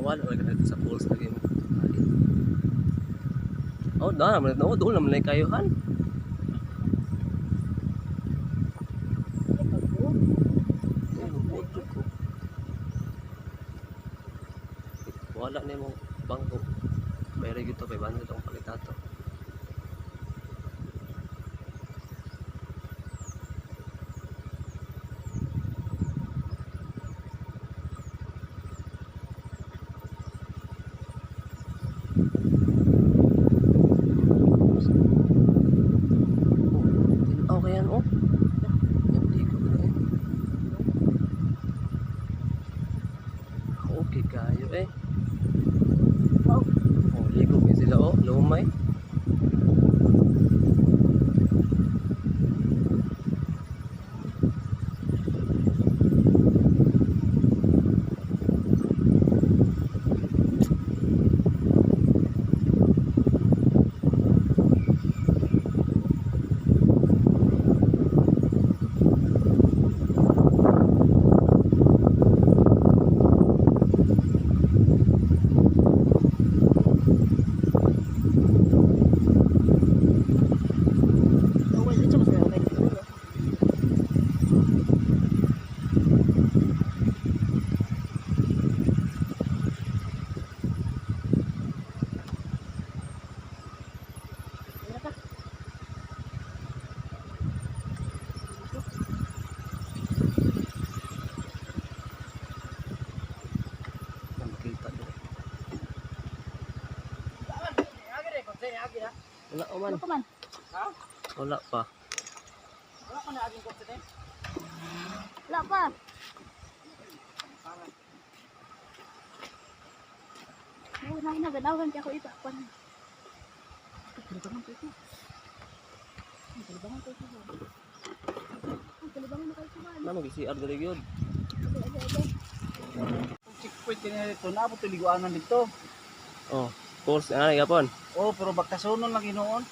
Wala lagi dito sa pools lagi mo. Oh, na naman oh, doon naman na kayuhan. Ay, mabuot ko. Wala na yung bangko. Bayari gito, 500 akong palitato. Oh, tinaw kaya oh. Hindi ko na eh. Okay kayo eh. Oh. Oh, ligo kayo sila oh, lumay. Oh, wait, dito mas okay. Wala ka. Yan, makita doon. Wala o man. Ano pa man? Wala pa. Wala pa. Oo, na na ganawan kaya ako ipa. Kwan. Kalibangan ko ito. Ay, kalibangan ko ito. Ay, kalibangan na kayo man. Na mag-CR dali gyud. Okay, okay, okay. Checkpoint kanina dito, naabot yung liguanan dito. Oh, course ana gapon. Oh, pero bagkasunon lang ginoon.